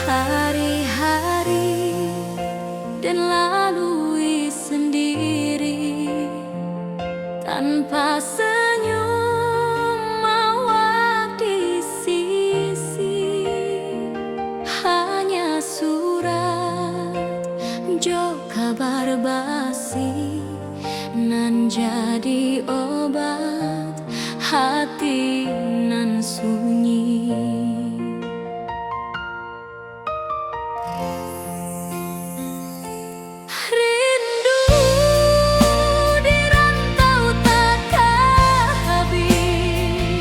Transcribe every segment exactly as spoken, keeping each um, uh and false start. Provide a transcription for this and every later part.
Hari-hari den lalui sendiri, tanpa senyum awak di sisi. Hanya surat jo kabar basi, nan jadi obat hati nan sunyi. Rindu di rantau takah habih,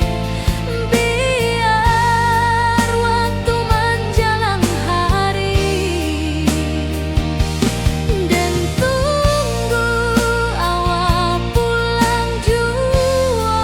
biar waktu manjalang hari, den tunggu awak pulang juo.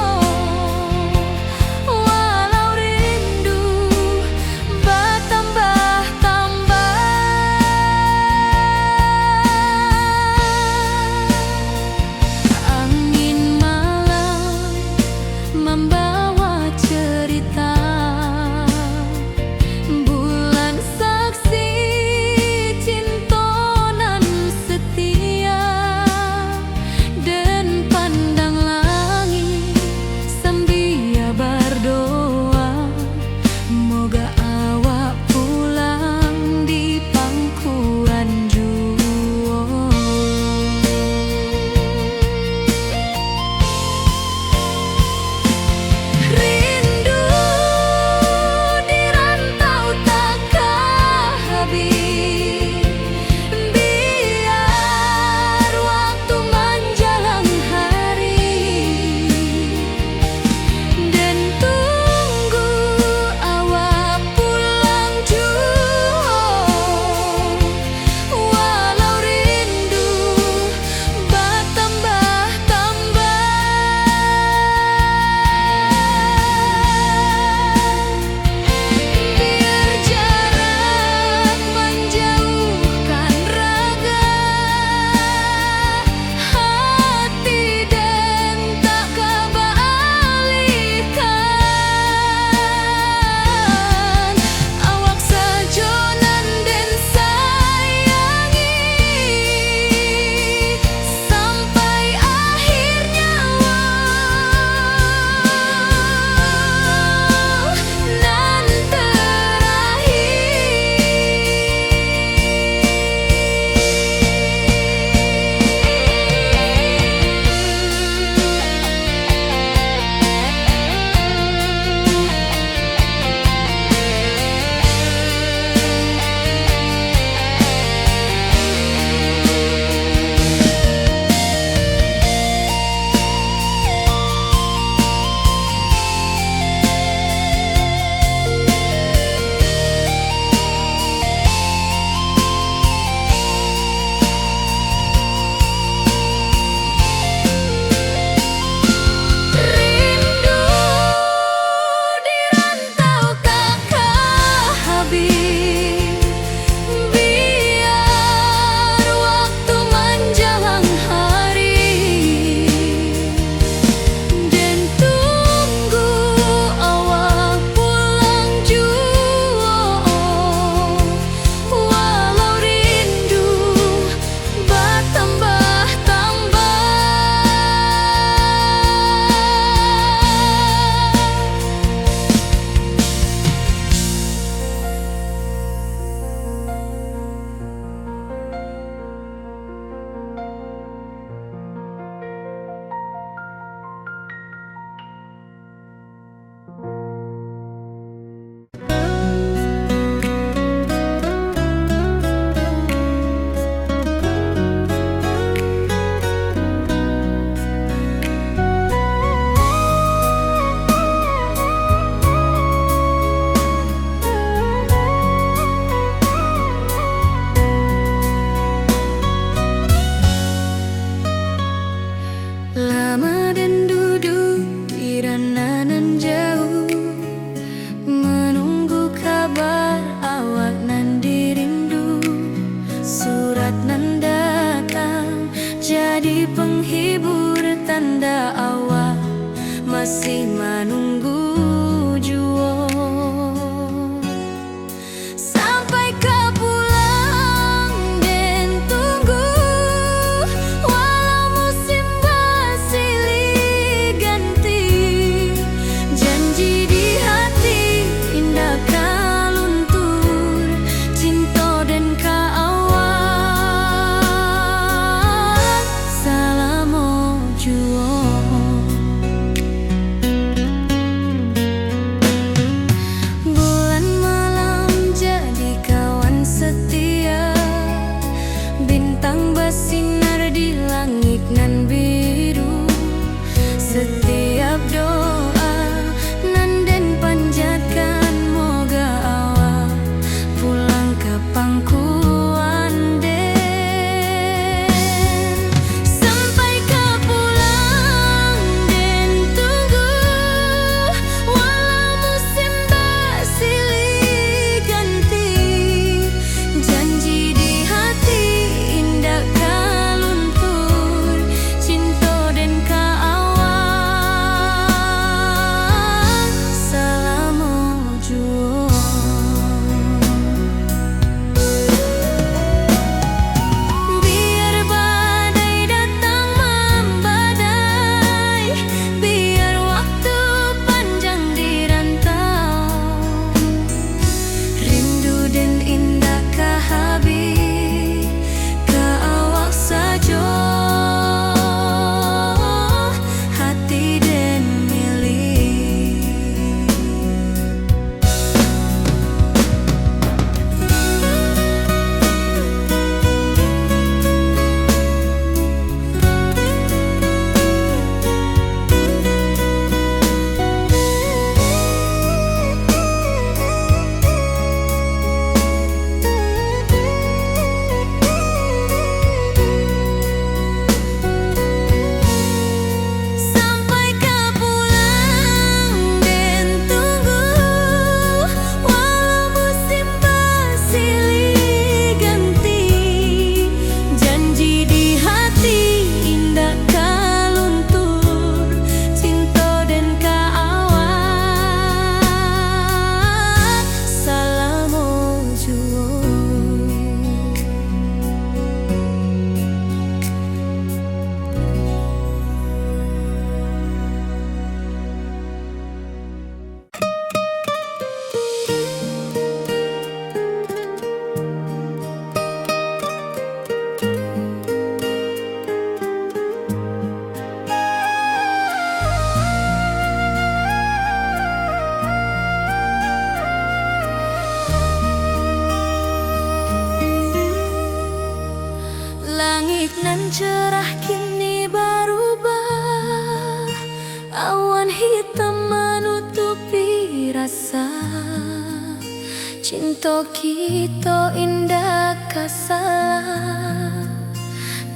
Cinto kito indak ka salah,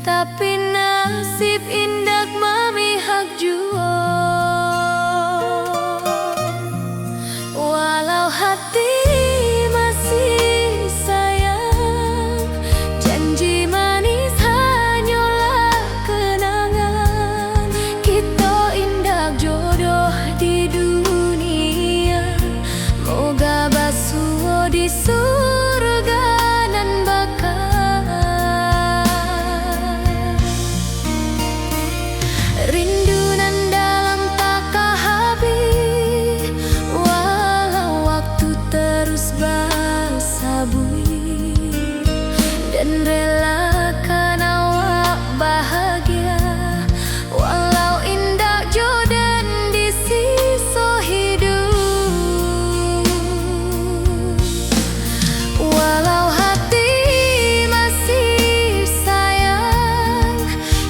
tapi nasib indak mamihak juo. Walau hati masih sayang, janji manis hanyolah kenangan. Kito indak jodoh di dunia, moga basuo di surga nan baka. Rindu nan dalam taka habih, walau waktu terus basabuik, den relakan awak bahagia, walau indak jo den di siso hiduik. Walau hati masih sayang,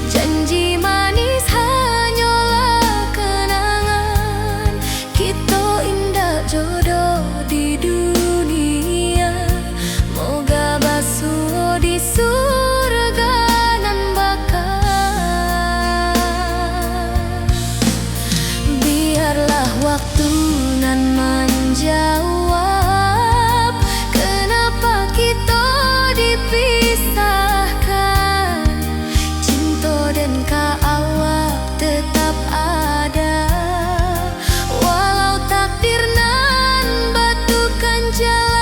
janji manis hanyolah kenangan. Kito indak jodoh di dunia, moga basuo di surga nan baka. Biarlah waktu nan manjawab, kenapa kito dipisahkan. Cinto den ka awak tetap ada, walau takdir nan batukan jalan.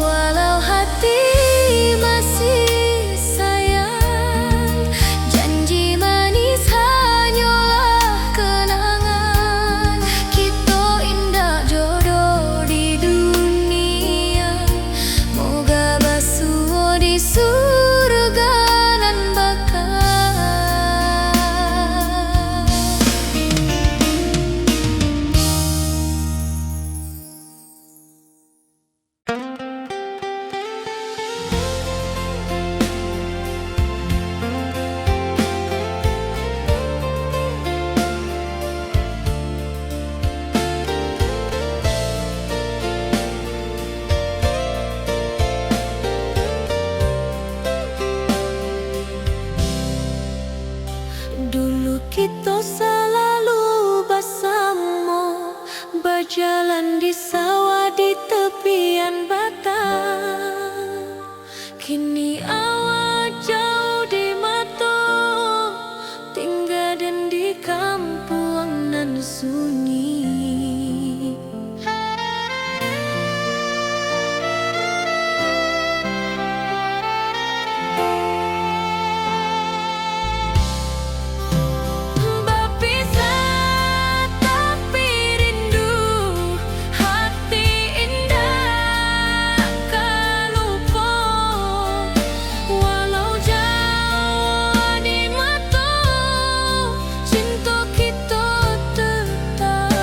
Walau hati masih sayang, janji manis hanyolah kenangan. Kito indak jodoh di dunia, moga basuo di surga nan baka. Dulu kito salalu basamo, bajalan di sawah di tepian batang. Kini awak jauah di mato, tingga den di kampuang nan sunyi. Bapisah tapi rindu, hati indak ka lupo. Walau jauah di mato, cinto kito tetap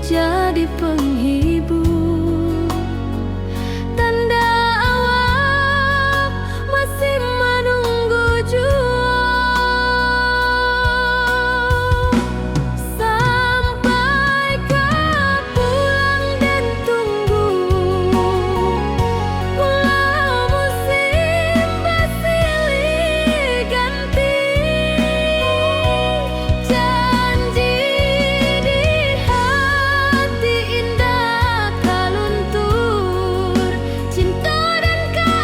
jadi penghibur. Tanda awak masih manunggu juo, sampai ka pulang den tunggu. Pulau musim basilih ganti, janji di hati indak ka luntur. Cinto den ka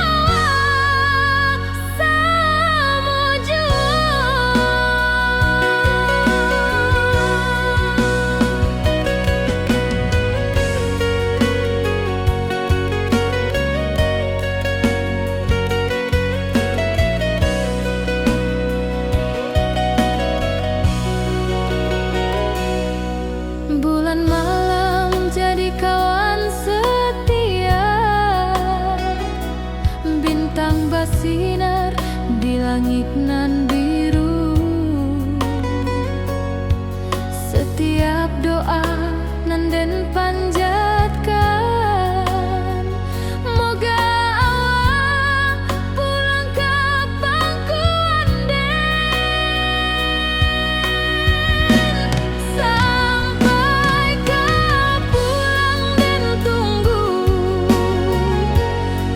awak samo juo. Bulan malam jadi kawan setia, bintang basinar di langik nan biru. Satiap doa nan den panjatkan, moga awak pulang ka pangkuan den. Sampai ka pulang den tunggu,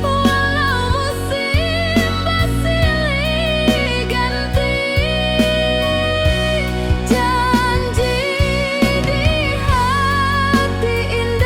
walau musim basilih ganti, janji di hati indah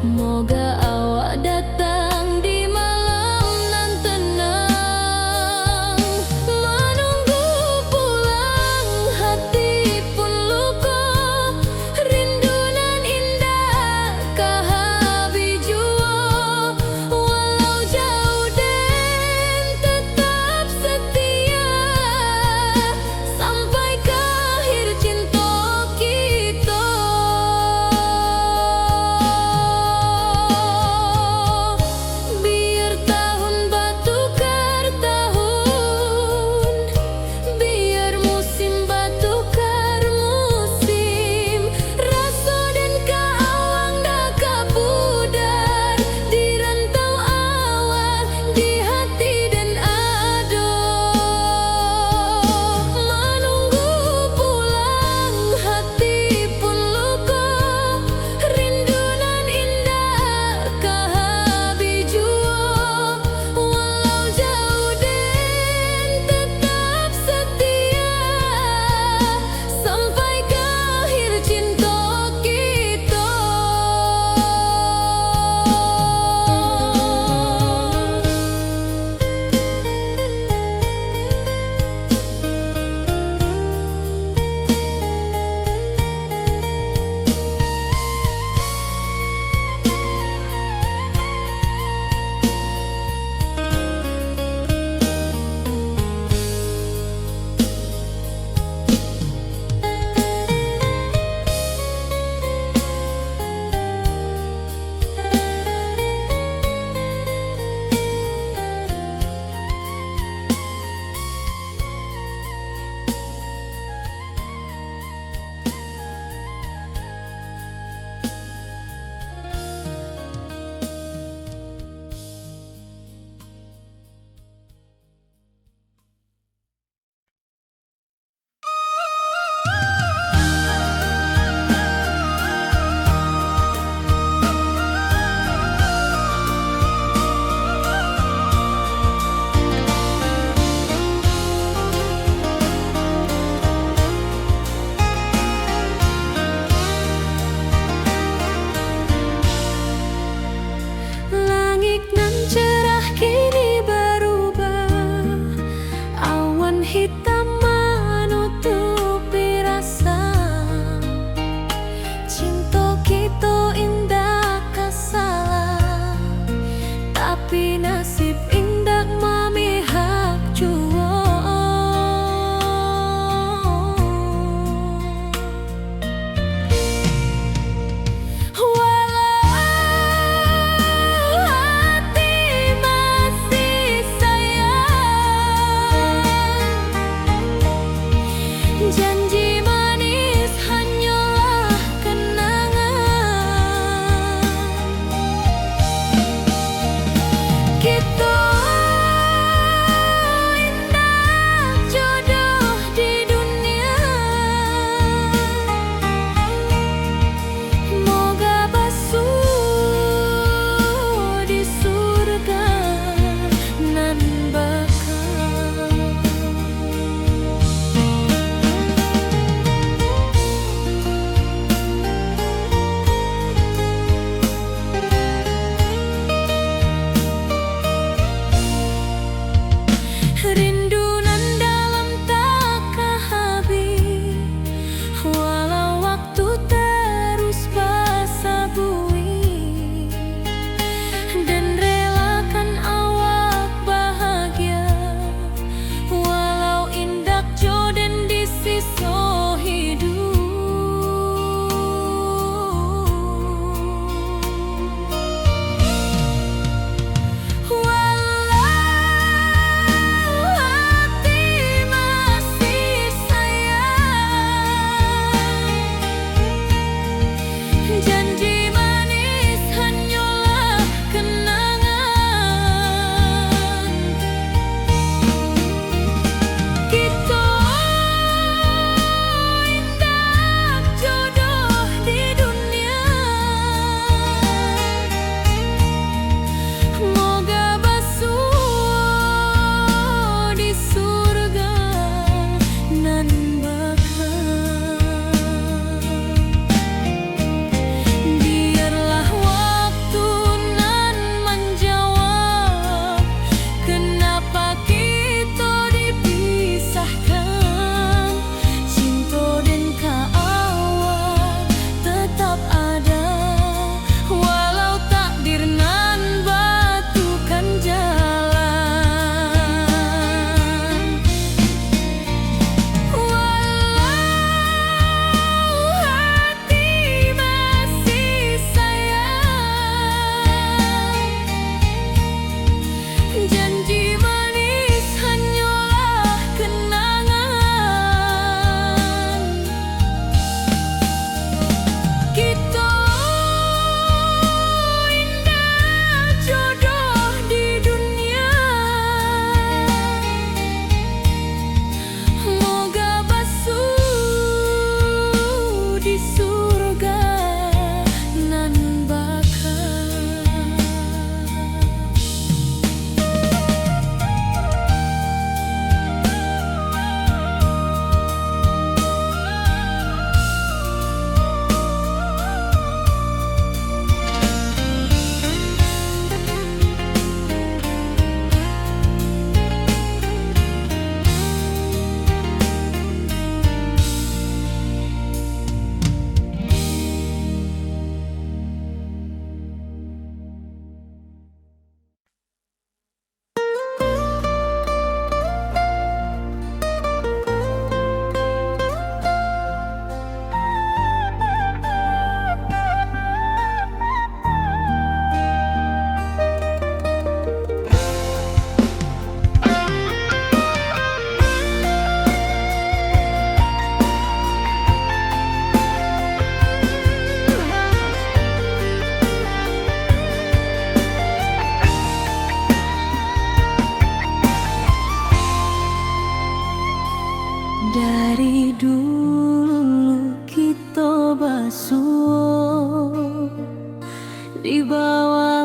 Moga awak datang di malam nan tenang, manunggu pulang hati pun luko, rindu nan indak ka habih juo, walau jauh den tetap setia. Sampai ka akhir cinto kito.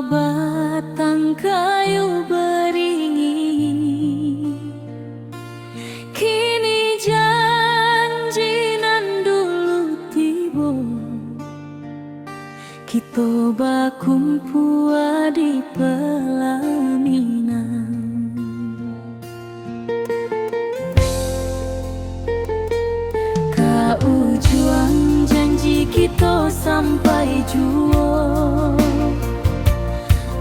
Batang kayu baringin, kini janji nan dulu tibo. Kito bakumpua di palaminan. Ka ujuang janji kito sampai juo,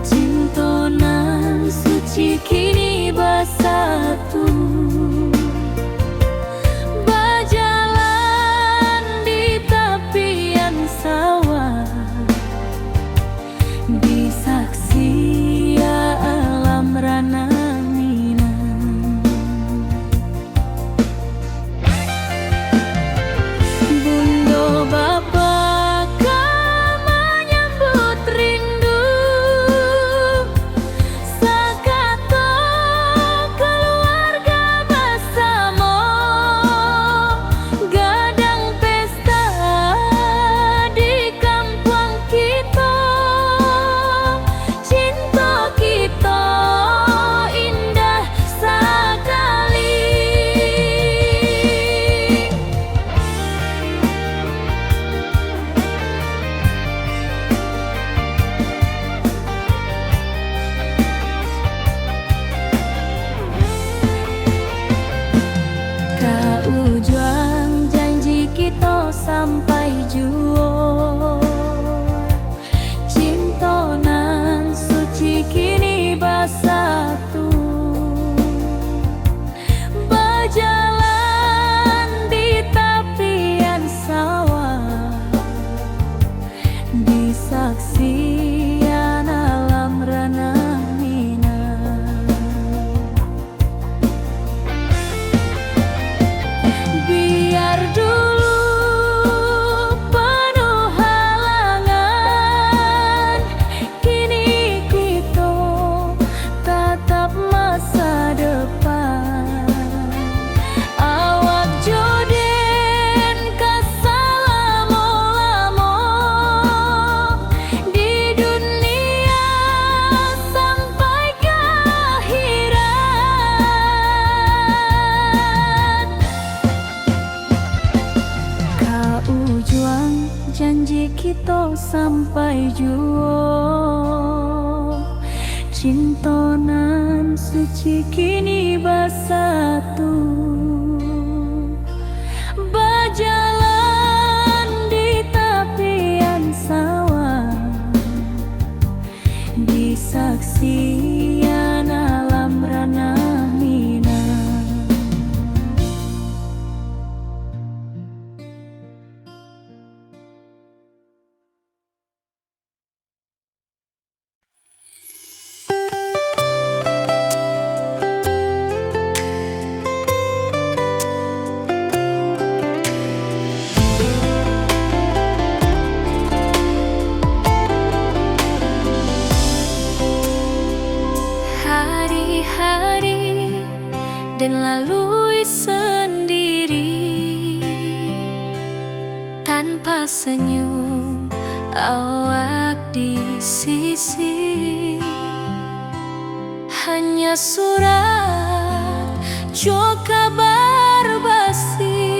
cinto nan suci kini basatu. Bajalan di tapian sawah, di saksi alam ranah Minang. Bundo bapa ka manyambut rindu, sakato kaluarga basamo, gadang pesta di kampuang kito. Cinto kito indah sakali. Ka ujuang janji kito sampai juo. Cinto nan suci kini basatu. Bajalan di tapian sawah, di saksian alam ranah Minang. Biar dulu panuh halangan, kini kito tatap masa depan. Awak jo den ka salamo-lamo di dunia sampai ka akhirat. Ka ujuang janji kito sampai juo. Cinto nan suci kini basatu. Bajalan di tapian sawah, di saksian alam ranah Minang. Hari-hari den lalui sandiri, tanpa senyum awak di sisi. Hanya surat jo kabar basi,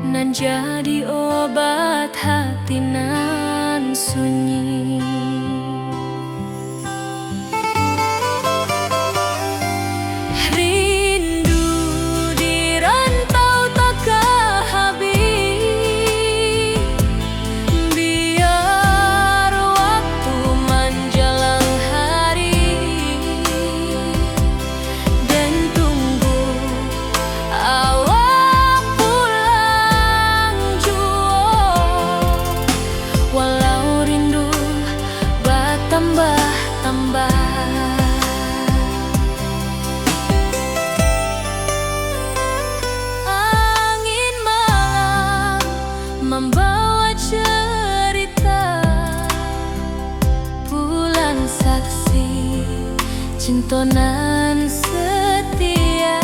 nan jadi obat hati nan sunyi. Rindu di rantau takah habih, biar waktu manjalang hari, den tunggu awak pulang juo, walau rindu batambah-tambah. Angin malam mambawa cerita, pulang saksi cinto nan setia,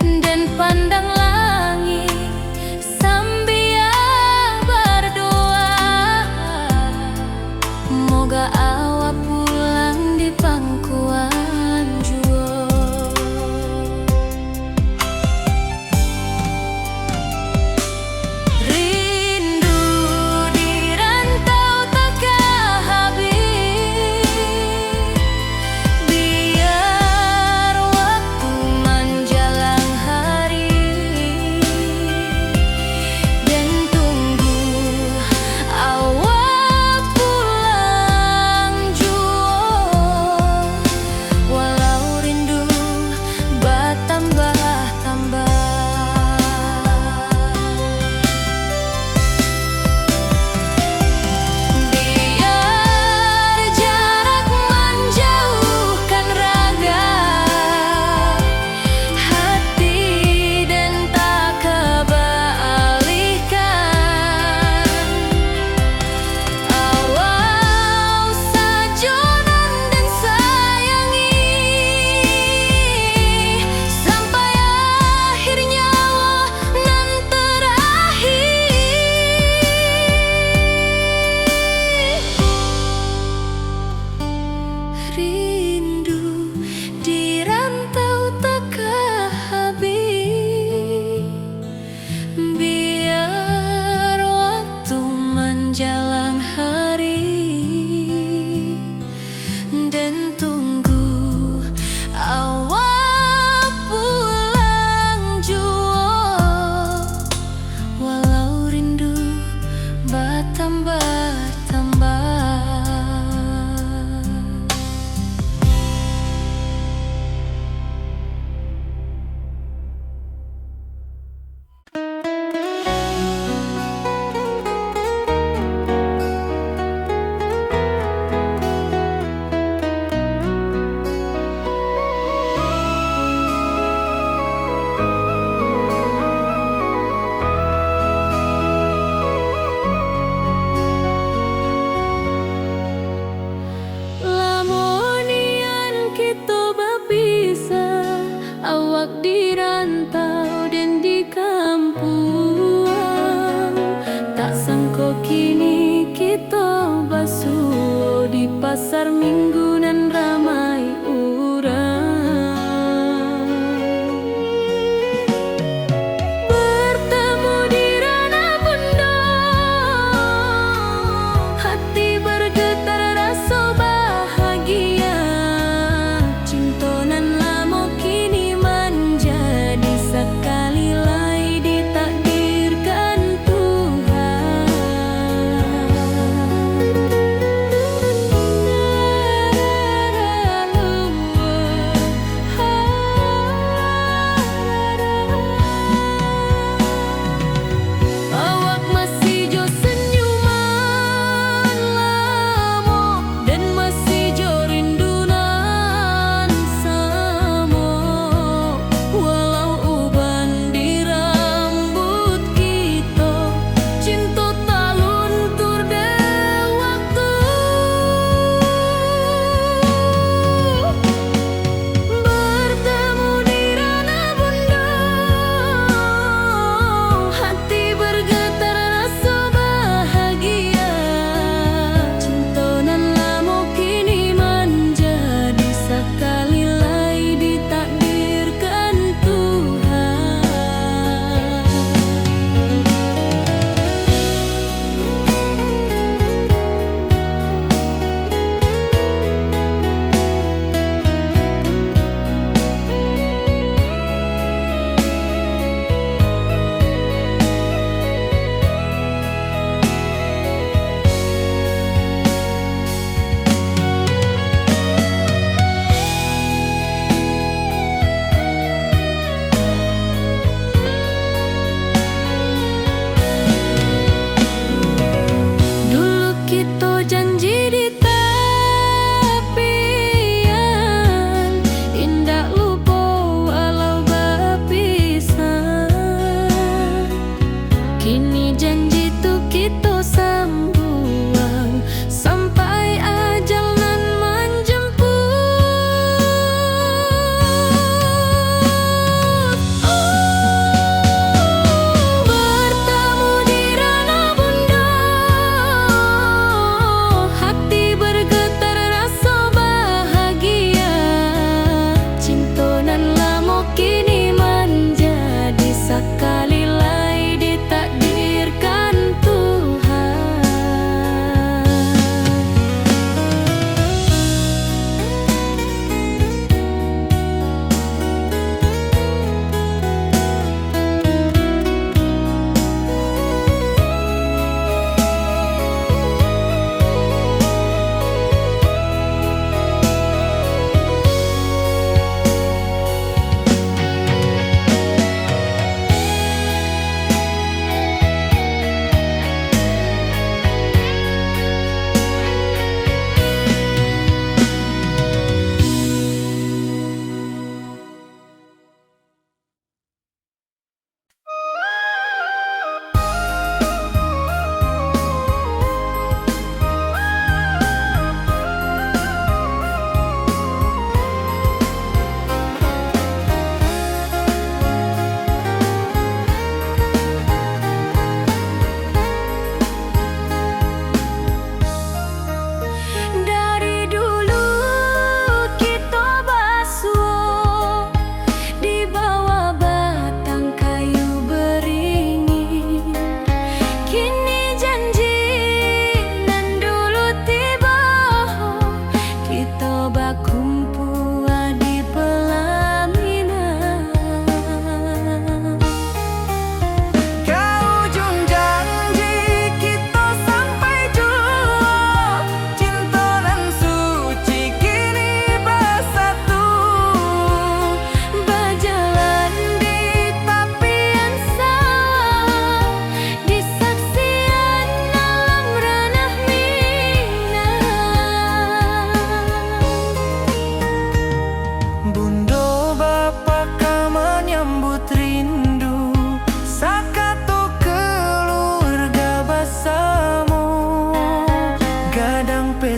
den pandang langik sambia bardua. batambah. Lamo nian kito bapisah, awak di rantau den di kampuang. Tak sangko kini kito basuo di pasar Minggu nan ramai urang. Bertemu di ranah bundo, hati bergetar raso bahagia. Cinto nan lamo kini manjadi sakali lai ditakdirkan Tuhan.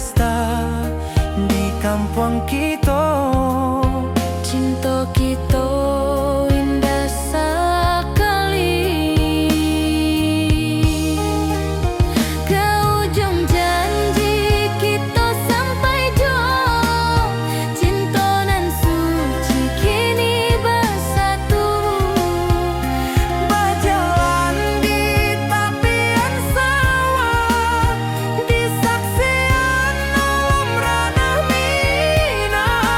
Pesta di kampuang kito. Cinto kito indah sakali. Ka ujuang janji kito sampai juo. Cinto nan suci kini basatu. Bajalan di tapian sawah, di saksian alam ranah Minang.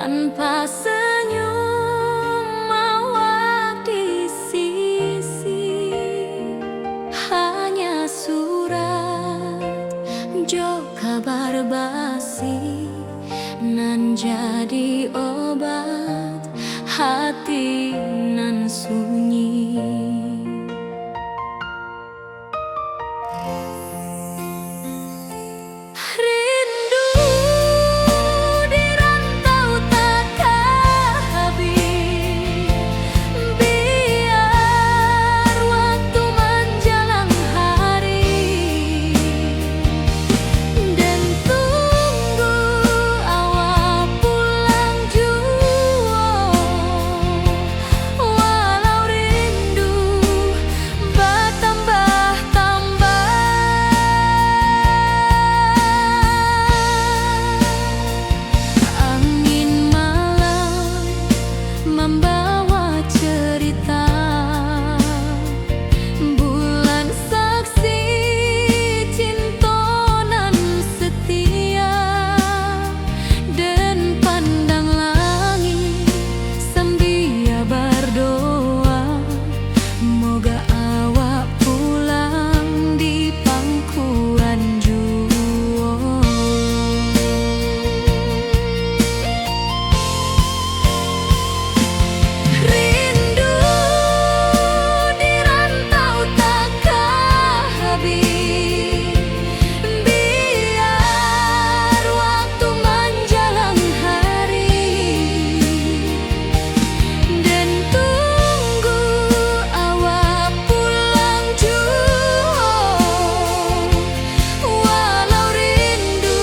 Tanpa senyum awak di sisi, hanya surat jo kabar basi, nan jadi obat hati nan sunyi. Rindu di rantau takah habih, biar waktu manjalang hari, den tunggu awak pulang juo. Walau rindu batambah-tambah, angin malam mambawa cerita, bulan saksi cinto nan setia. Den pandang langik sambia bardoa, moga awak pulang di pangkuan juo. Rindu di rantau takah habih, biar waktu manjalang hari, den tunggu awak pulang juo. Walau rindu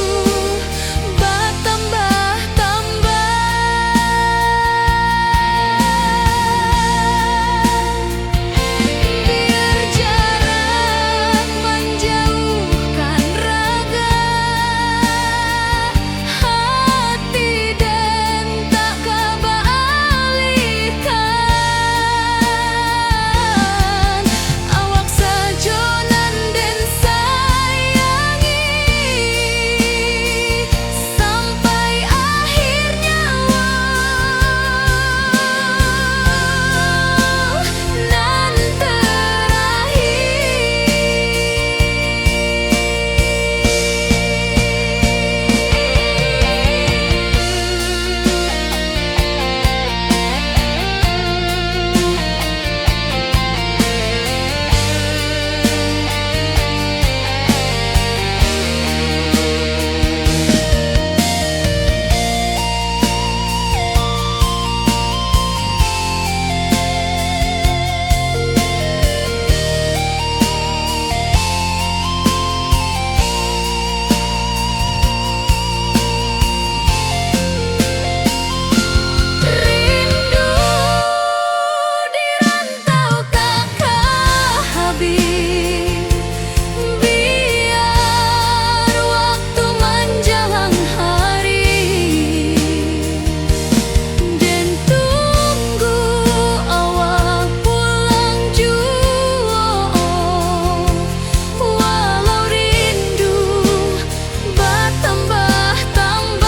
batambah-tambah, biar jarak manjauhkan raga, hati den tak ka baalihkan. Awak sajo nan den sayangi, sampai akhir nyawa nan terakhir. Rindu di rantau takah habih, biar waktu manjalang hari, den tunggu awak pulang juo. Walau rindu batambah-tambah.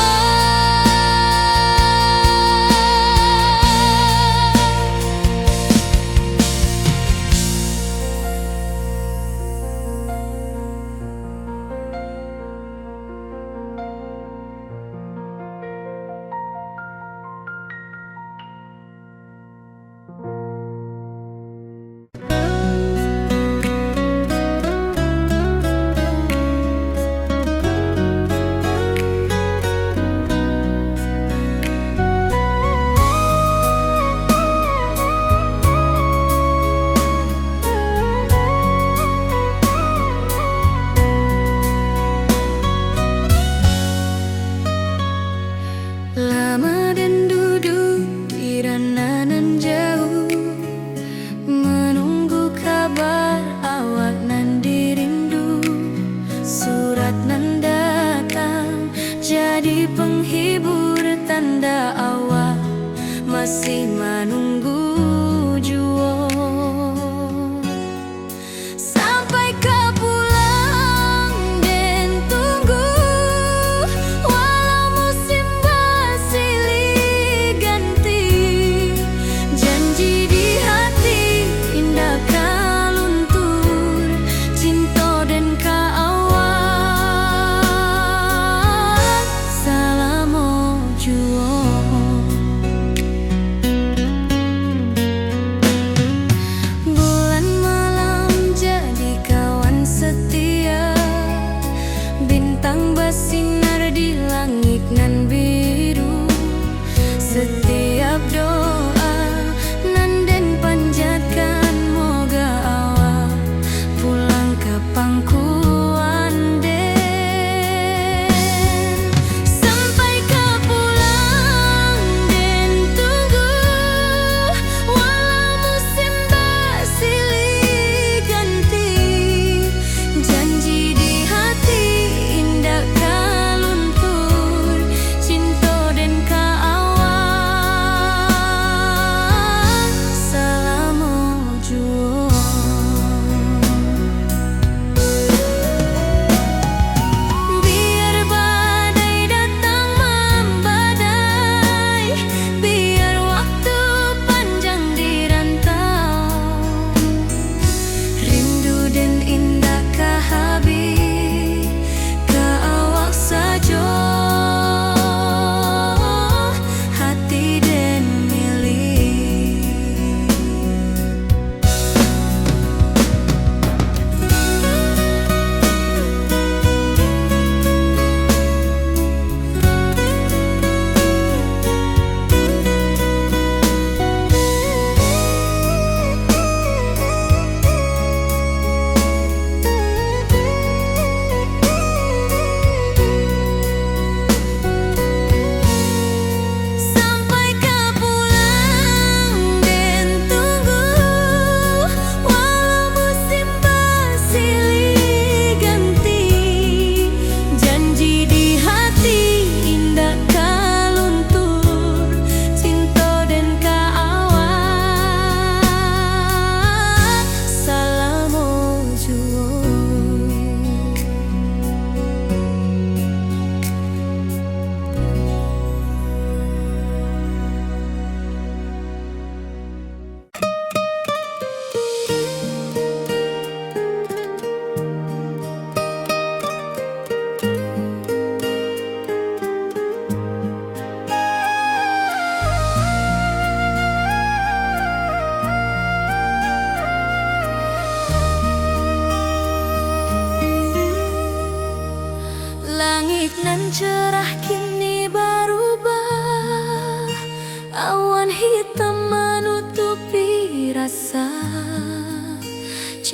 Lama den duduak di rantau nan jauah, manunggu kabar awak nan dirindu. Surat nan datang jadi penghibur, tanda awak masih manunggu juo. Sampai ka pulang den tunggu, walau musim basilih.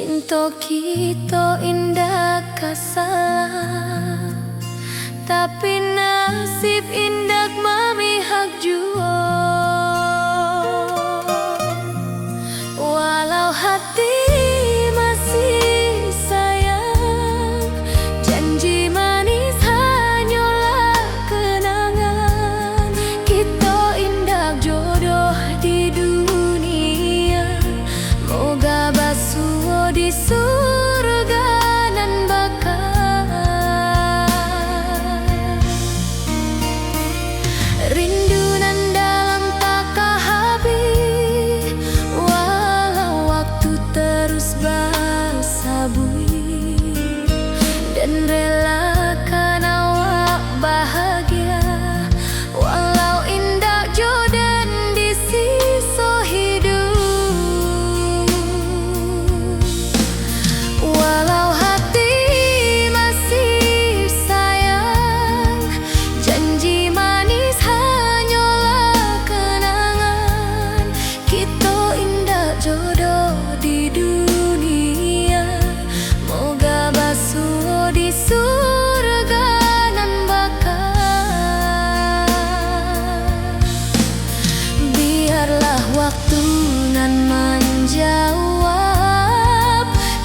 Cinto kito indak ka salah, tapi nasib indak mamihak juo. Walau hati masih sayang, janji manis hanyolah kenangan. Kito indak jodoh di dunia, moga basuo di surga nan baka. Rindu nan dalam takah habih, walau waktu terus basabuik, den relakan awak bahagia, walau indak jo den di siso hiduik. Walau hati masih sayang, janji manis hanyolah kenangan. Kito indak jodoh di dunia, moga basuo di surga nan baka. Biarlah waktu nan manjawab,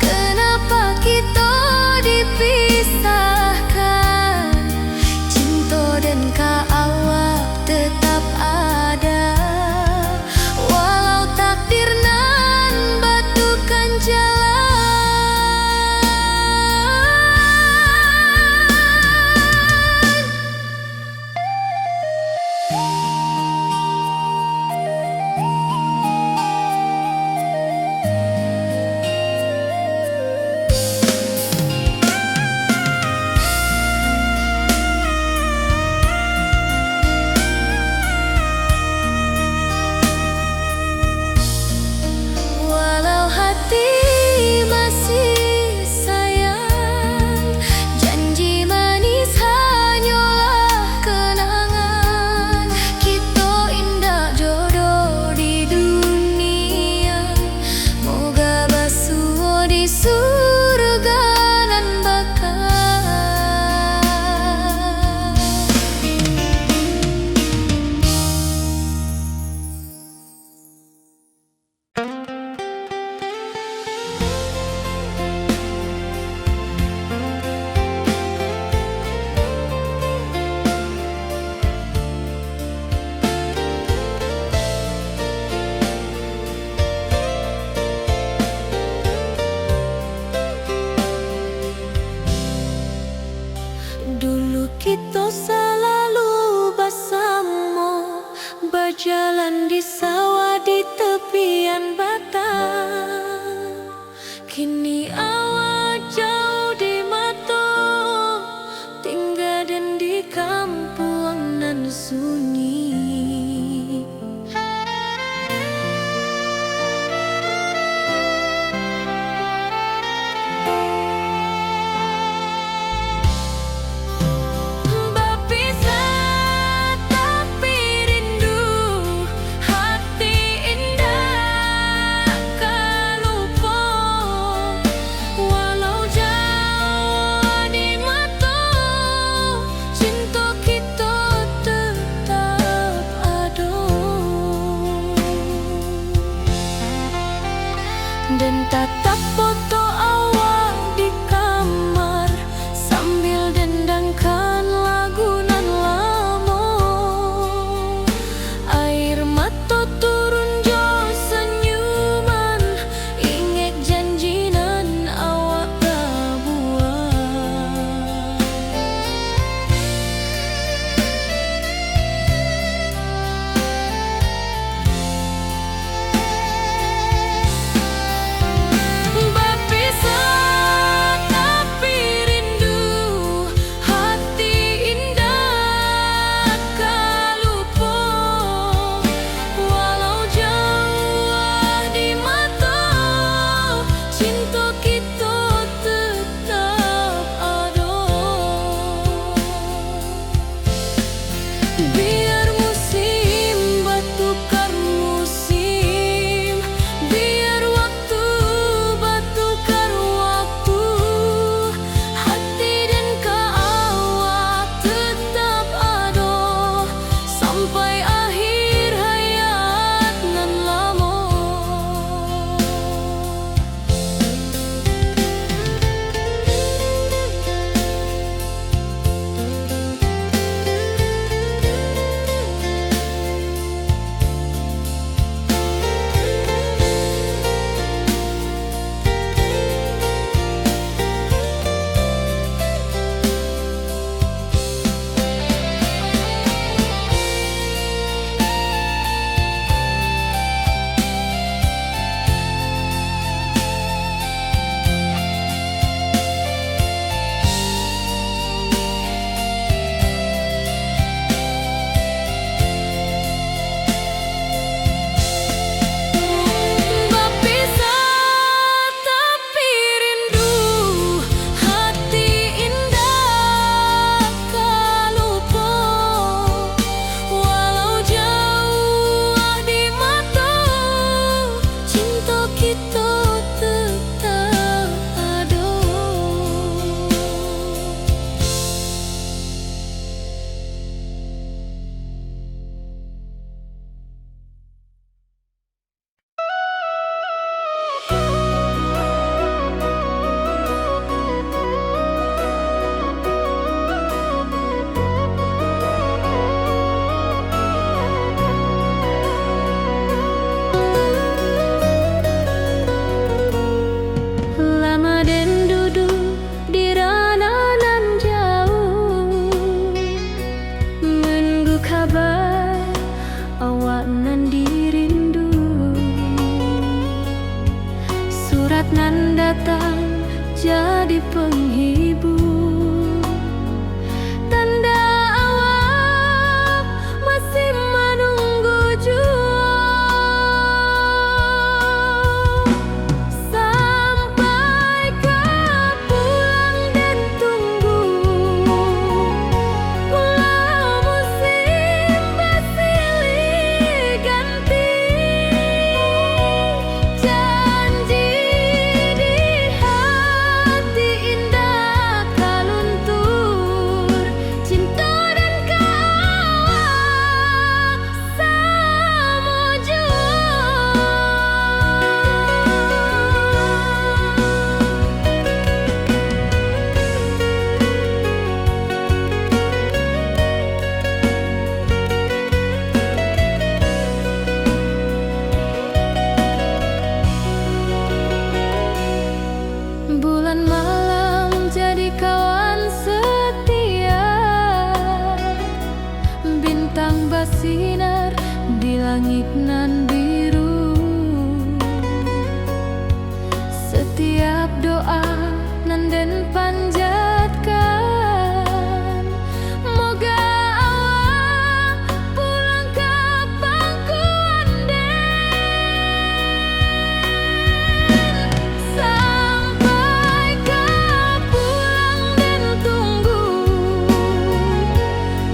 kenapa kito dipisahkan. Cinto den ka awak tetap ada, walau takdir nan batukan jalan. Walau hati masih sayang, janji manis hanyolah kenangan. Kito indak jodoh di dunia, moga basuo di surga nan baka. Dulu kito salalu basamo, bajalan di sawah di tepian batang. Kini awak jauah di mato, tingga den di kampuang nan sunyi. Bapisah tapi rindu, hati indak ka lupo. Walau jauah di mato, cinto kito tetap sampai akhir hayat nan lamo. Bapisah tapi rindu, hati indak ka lupo. Walau jauah di mato, cinto kito tetap ado. Lama den duduak di rano nan jauah, manunggu kaba awak nan dirindu. Surat nan datang jadi panghibur, tanda awak masih manunggu juo. Sampai ka pulang den tunggu, walau musim basilih ganti, janji di hati indak ka luntur. Cinto den ka awak samo juo. Bulan malam jadi kawan setia, bintang basinar di langik nan biru. Satiap doa nan den panjatkan, moga awak pulang ka pangkuan den. Sampai ka pulang den tunggu,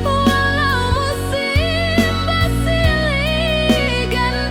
walau musim basilih ganti.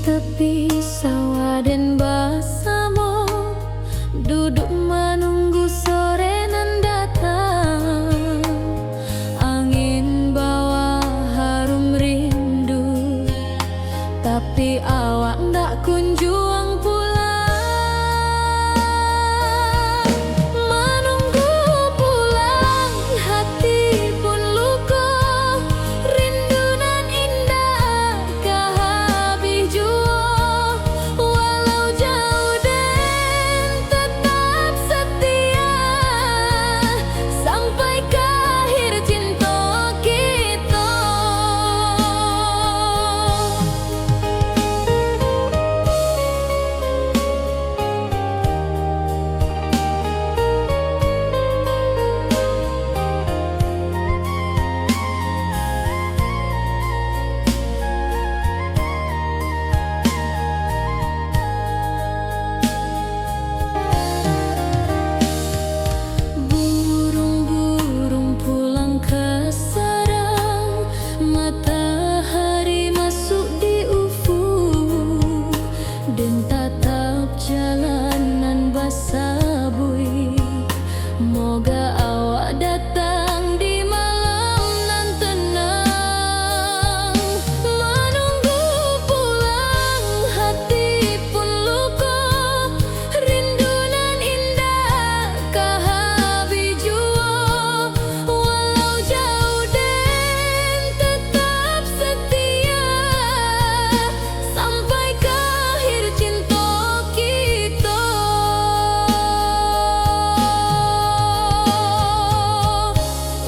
Tapi sawah den basamo, duduak manunggu sore nan datang. Angin bawa harum rindu, tapi awak ndak kunjuang pulang. Manunggu pulang, hati pun luko, rindu nan indak ka habih juo, walau jauah den tetap setia, sampai ka akhir cinto kito. Burung-burung pulang ka sarang, matahari masuk di ufuk, den tatap jalan nan basabuik. Moga awak datang di malam nan tenang. Manunggu pulang, hati pun luko, rindu nan indak ka habih juo, walau jauah den tetap setia, sampai ka akhir cinto kito.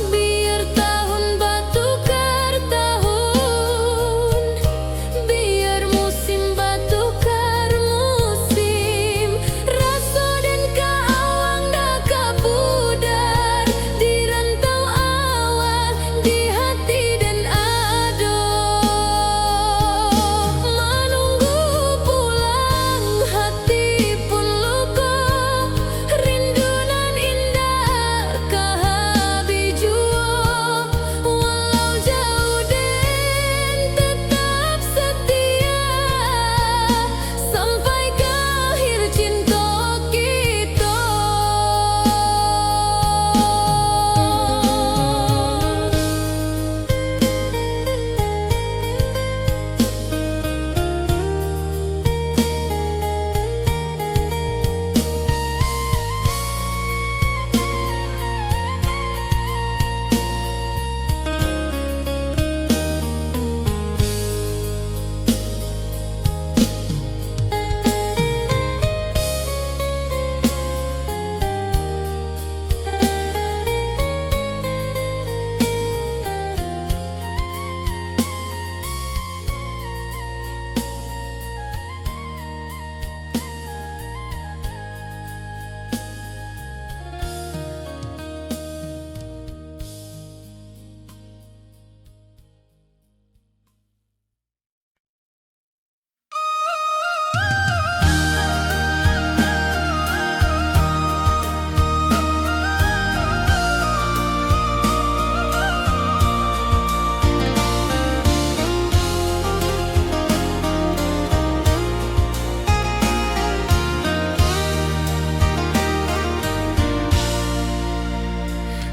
Biar tahun batukar tahun, biar musim batukar musim, raso den ka awak ndak ka pudar, di rantau awak, di hati den ado. Manunggu pulang, hati pun luko, rindu nan indak ka habih juo, walau jauah den tetap setia, sampai ka akhir cinto kito.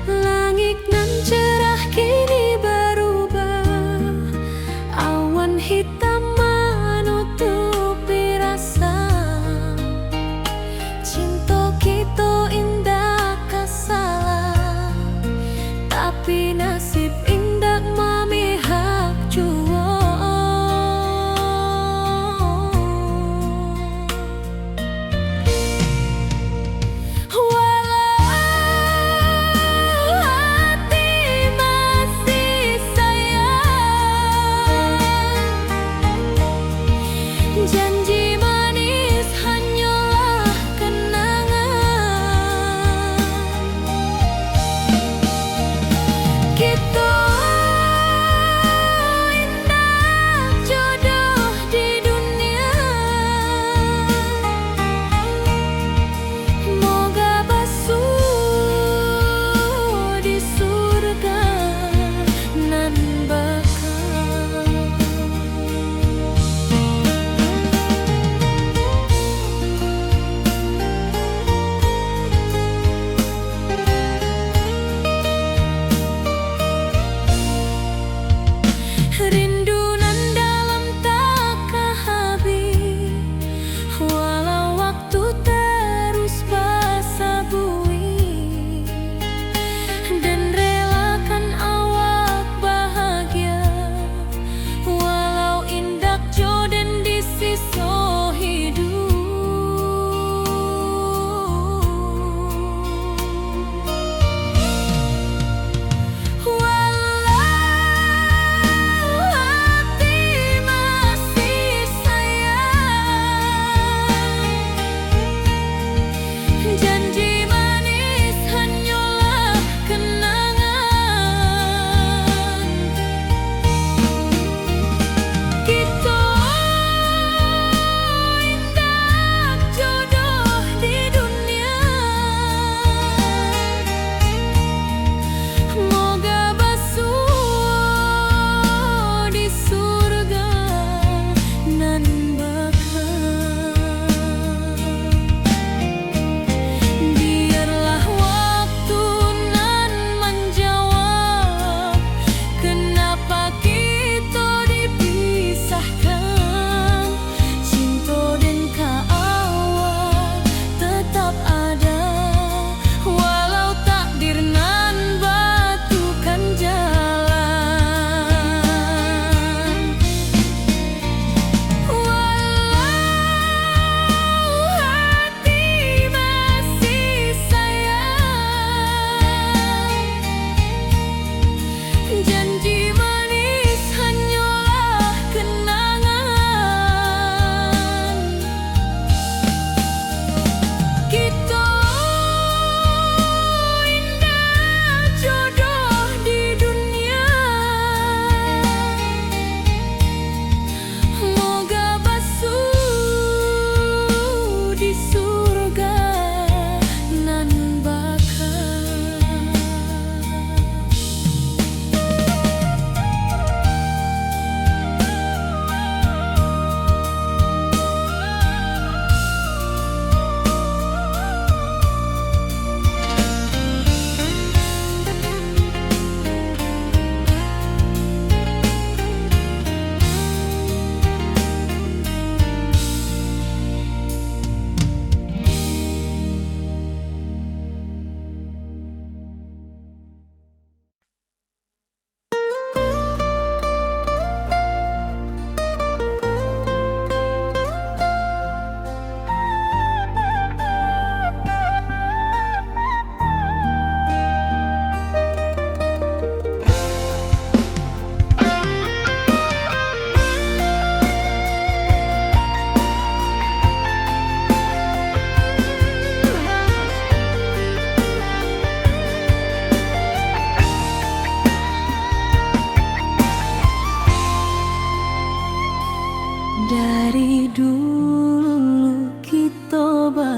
Langik nan cerah kini barubah, awan hitam manutupi rasa. Cinto kito indak ka salah, tapi nasib indak mamihak juo. Walau hati masih sayang, janji manis hanyolah kenangan. Kito indak jodoh di dunia, moga basuo di surga nan baka.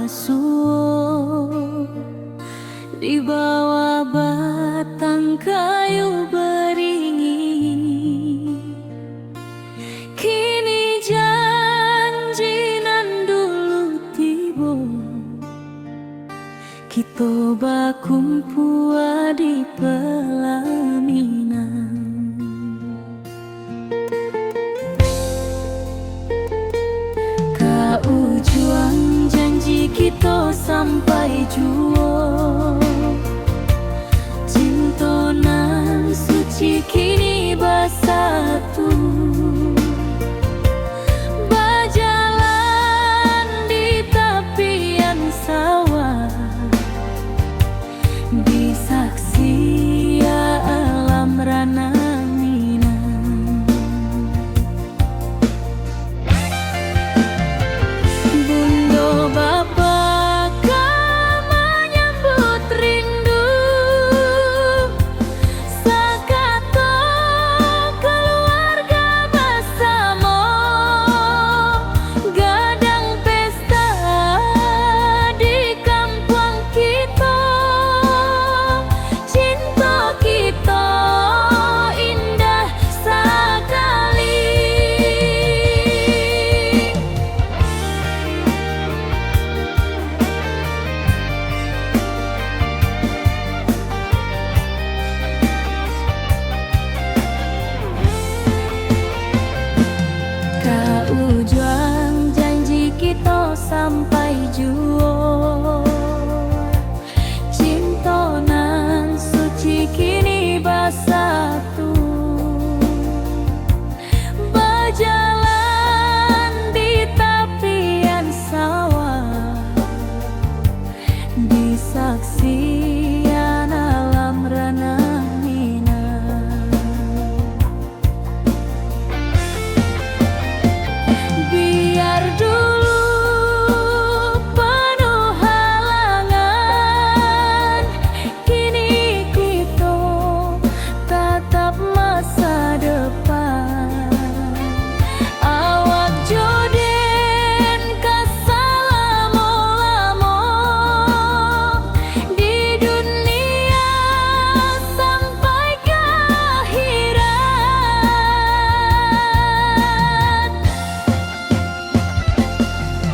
Suo di bawah batang kayu baringin, kini janji nan dulu tibo, kito bakumpua di palaminan. Ka ujuang janji kito sampai juo, cinto nan suci kini basatu, bajalan di tapian sawah, di saksia alam ranah Minang. Bundo bapa ka manyambut rindu, sakato kaluarga basamo, gadang pesta di kampuang kito, cinto kito indah sakali. Ka ujuang janji kito sampai juo, cinto nan suci kini basatu, bajalan di tapian sawah, di saksian alam ranah Minang. Biar dulu panuh halangan, kini kito tatap masa depan. Awak jo den ka salamo-lamo di dunia sampai ka akhirat.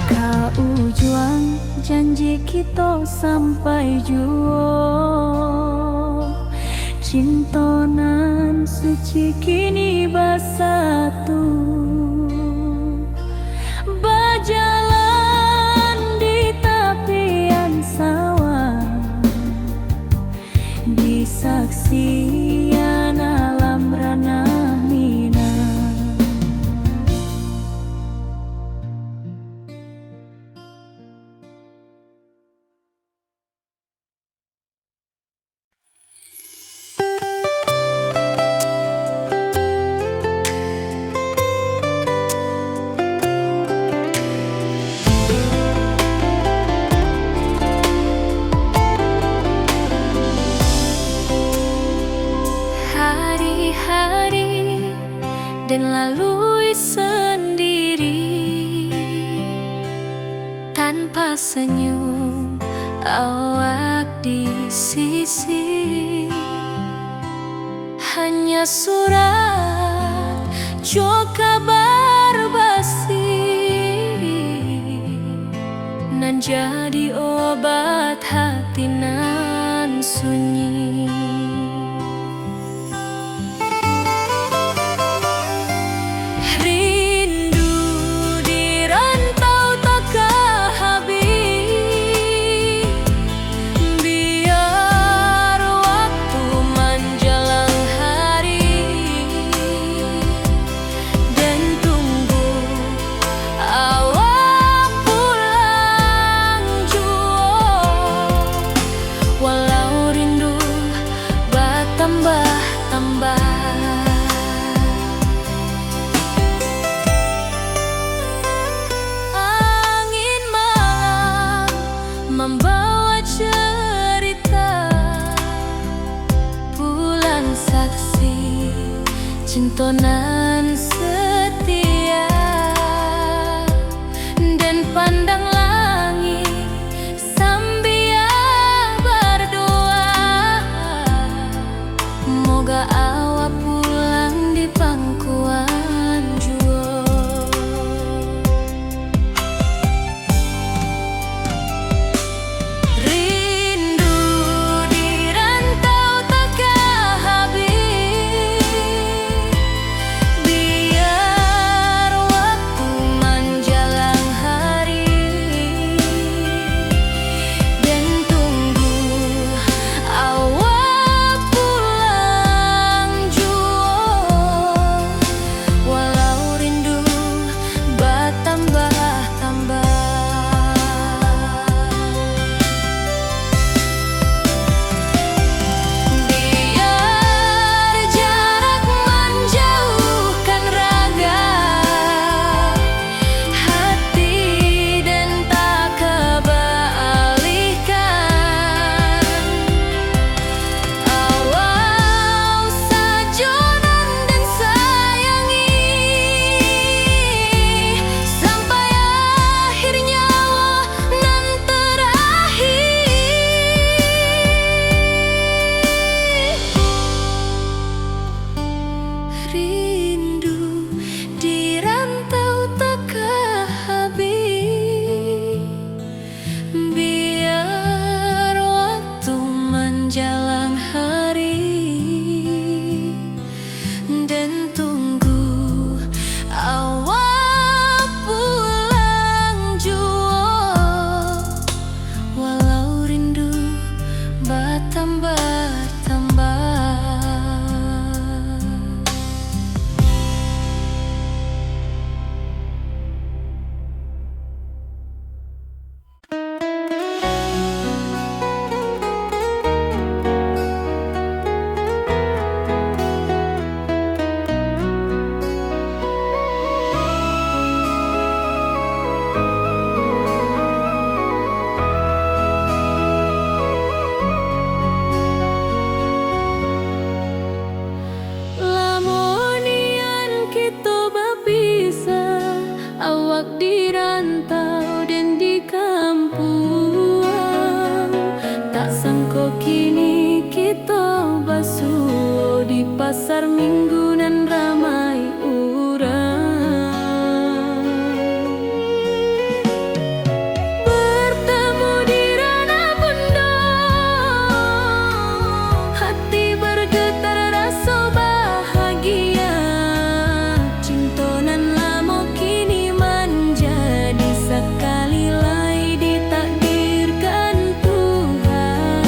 Ka ujuang janji kito sampai juo, cinto nan suci kini basatu, bajalan di tapian sawah, di saksian alam ranah Minang. Hari-hari den lalui sandiri, tanpa senyum awak di sisi. Hanya surat jo kabar basi, nan jadi obat hati nan sunyi. Rindu di rantau takah habih, biar waktu manjalang hari, den tunggu awak pulang juo, walau rindu batambah-tambah. Angin malam mambawa cerita, pulang saksi cinto nan setia. Den pandang langik Di rantau den di kampuang, tak sangko kini kito basuo di pasar Minggu nan ramai urang. Bertemu di ranah bundo, hati bergetar raso bahagia. Cinto nan lamo kini manjadi sakali lai ditakdirkan Tuhan.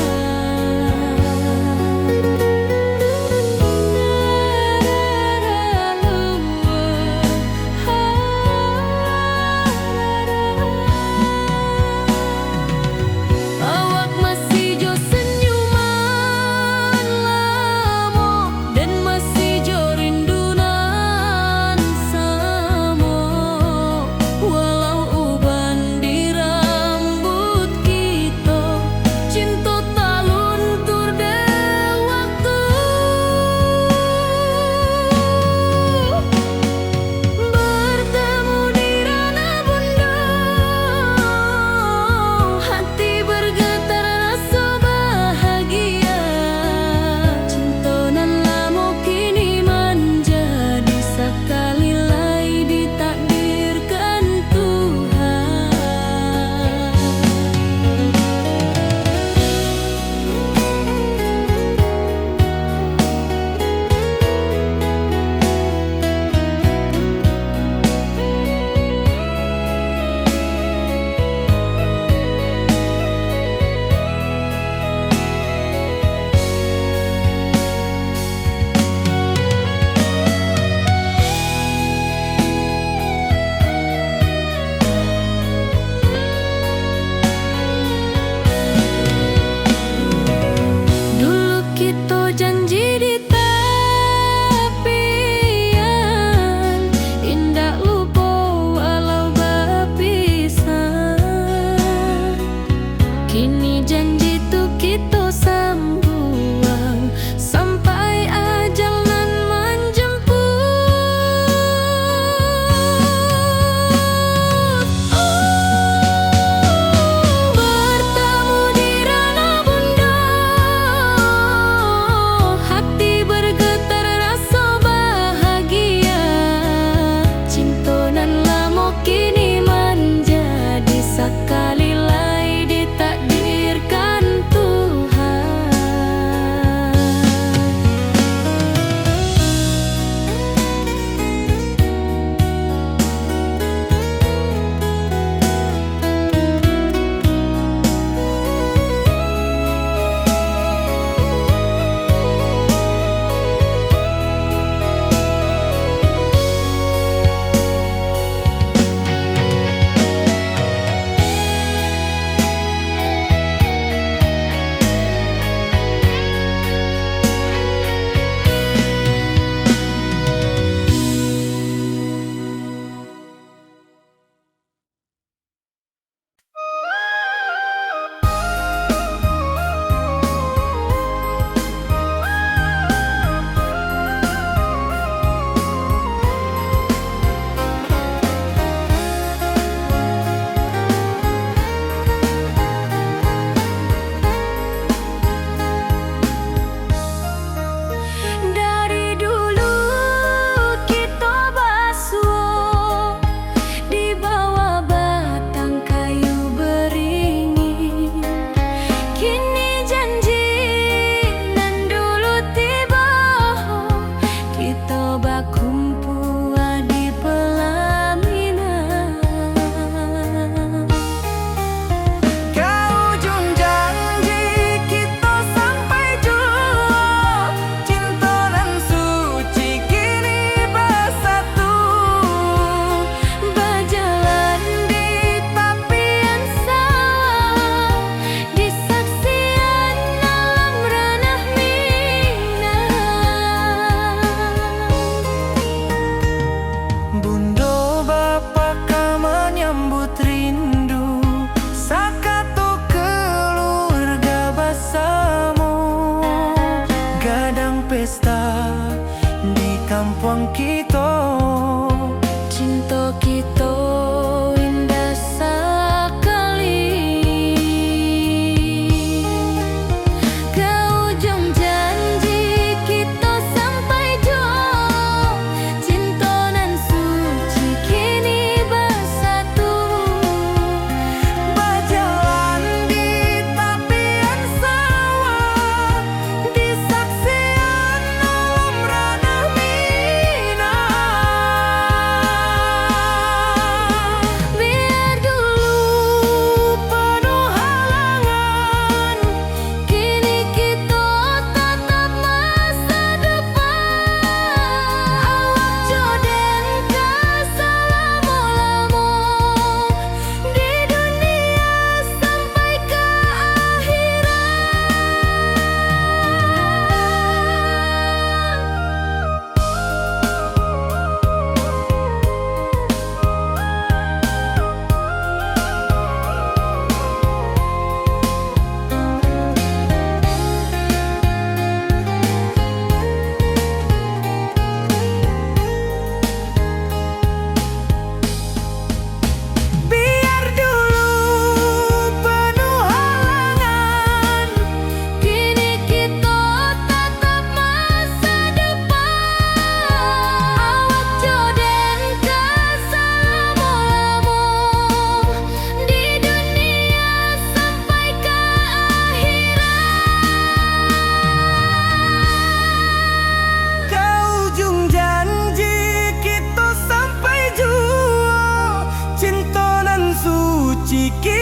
Dikit